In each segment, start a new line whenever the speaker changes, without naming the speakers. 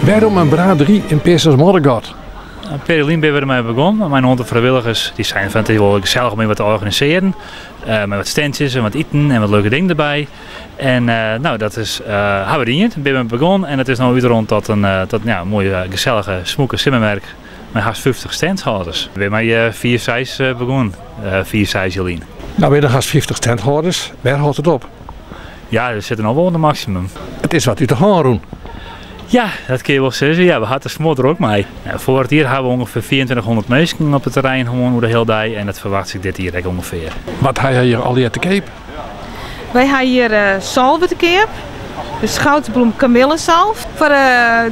Wêrom in bradery yn Peasens-Moddergat?
In pear jier lyn binne we dermei begûn mei in oantal frijwilligers. Dy seinen fan it is wol gesellich om even wat te organisearjen. Mei wat standjes en wat iten en wat leuke dingen derby. En no dat is ha we dien. Binne we begûn en it is no útrûn tot in tot ja, moaie gesellige smûke simmermerk mei hast 50 standhâlders. We binne mei fiif, seis begûn, fiif, seis jier lyn.
No binne der hast 50 standhâlders. Wêr hâldt it op?
Ja, we sitte no wol oan de maksimum.
It is wat út de hân rûn.
Ja, dat kin je wol sizze. Ja, we ha it der smoardrok mei. Foarich jier ha we ûngefear 2400 minsken op it terrein hân oer de hiele dei en dat ferwachtsje ik dit jier ek ûngefear.
Wat ha je hjir allegear te keap?
Wy ha hjir salve te keap. De Schoutsbloem kamillesalve. Foar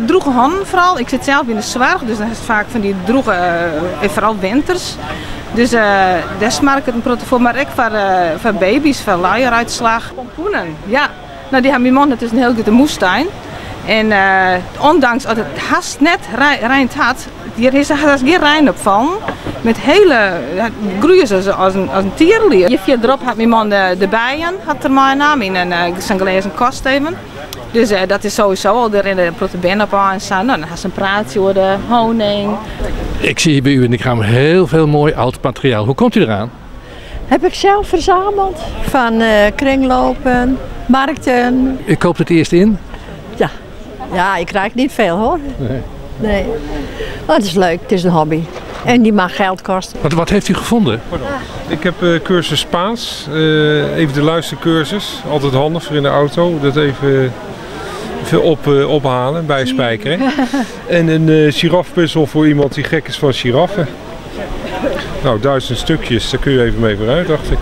drûge hannen foaral. Ik sit sels yn de soarch, dus dan hast faak fan dy drûge, foaral winters. Dus dêr smar ik it in protte foar. Mar ek foar baby's, foar luierútslach. Pompoenen, ja. No, dy ha myn man, dat is in hiel grutte moestuin. En ondanks dat it hast net reind hat, hjir is hast gjin rein op fallen. Met hele, groeie se as in tierelier. Hjir fierderop hat myn man de bijen hat er meinaam yn in sa'n glêzen kast even. Dus dat is sowieso al, der rinne in protte bern op ôf en sa. No, dan ha se in praatsje oer de honing.
Ik zie hier bij u in de kraam heel veel mooi oud materiaal. Hoe komt u eraan?
Heb ik zelf verzameld van kringlopen, markten.
U koopt het eerst in?
Ja, ja ik krijg niet veel hoor. Nee. Nee. Maar het is leuk, het is een hobby. En die mag geld kosten.
Wat heeft u gevonden?
Ik heb cursus Spaans, even de luistercursus. Altijd handig voor in de auto. Dat even, even op, ophalen, bijspijkeren. En een girafpuzzel voor iemand die gek is van giraffen. Nou, 1000 stukjes, daar kun je even mee vooruit, dacht ik.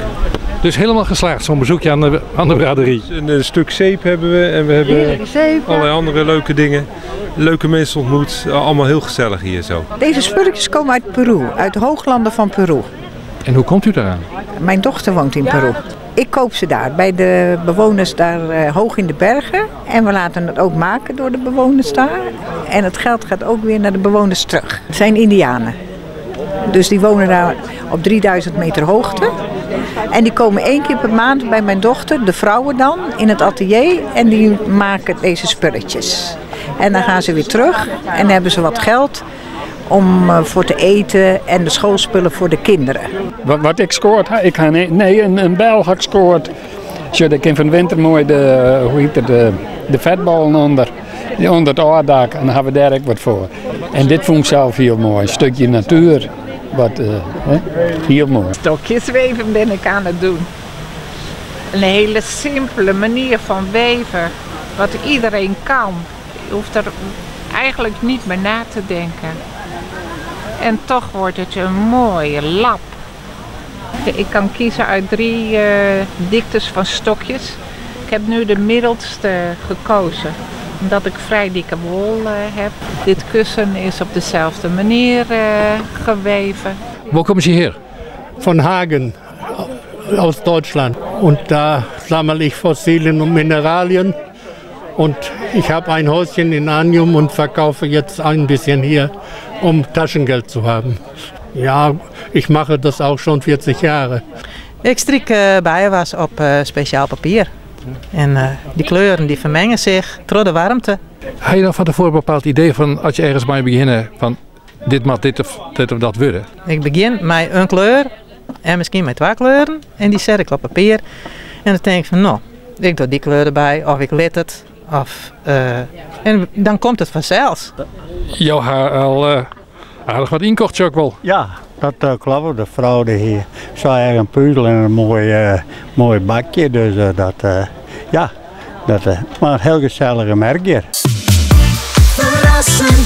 Dus helemaal geslaagd, zo'n bezoekje aan de braderie.
Een stuk zeep hebben we en we hebben allerlei andere leuke dingen. Leuke mensen ontmoet, allemaal heel gezellig hier zo.
Deze spulletjes komen uit Peru, uit de hooglanden van Peru.
En hoe komt u daaraan?
Mijn dochter woont in Peru. Ik koop ze daar, bij de bewoners daar hoog in de bergen. En we laten het ook maken door de bewoners daar. En het geld gaat ook weer naar de bewoners terug. Het zijn Indianen. Dus die wonen daar op 3000 meter hoogte. En die komen 1 keer per maand bij mijn dochter, de vrouwen dan, in het atelier. En die maken deze spulletjes. En dan gaan ze weer terug en dan hebben ze wat geld om voor te eten en de schoolspullen voor de kinderen.
Wat ik scoort, ha, ik ha nee, nee, een bel ha ik scoort. Sjoch, ik kin fan de winter moai de, hoe heet het, de vetballen onder, onder it ôfdak en dan ha we dêr ek wat foar. En dit fûn ik sels hiel moai, in stikje natuer, wat, hè, hiel moai.
Stokjes weven ben ik aan het doen. Een hele simpele manier van weven, wat iedereen kan. Je hoeft er eigenlijk niet meer na te denken. En toch wordt het een mooie lap. Ik kan kiezen uit 3 diktes van stokjes. Ik heb nu de middelste gekozen, omdat ik vrij dikke wol heb. Dit kussen is op dezelfde manier geweven.
Waar komen ze hier?
Van Hagen, aus Deutschland. Und da sammle ich Fossilien und Mineralien. Und ich habe ein Häuschen in Anjum und verkaufe jetzt ein bisschen hier, um Taschengeld zu haben. Ja, ich mache das auch schon 40 Jahre.
Ik stryk bijenwas op speciaal papier. En die kleuren die vermengen zich door de warmte.
Heb je dan van tevoren een bepaald idee van als je ergens mee begint van dit moet dit of, dit of dat worden?
Ik begin met een kleur en misschien met 2 kleuren en die zet ik op papier. En dan denk ik van nou, ik doe die kleur erbij of ik let het. Of en dan komt het vanzelf.
Jou haar al aardig wat inkocht, ook wel.
Ja, dat klopt. De vrouw die hier zou erg een puzzel en een mooi bakje. Dus dat ja, dat maar een heel gezellige merk hier.
Verrassend.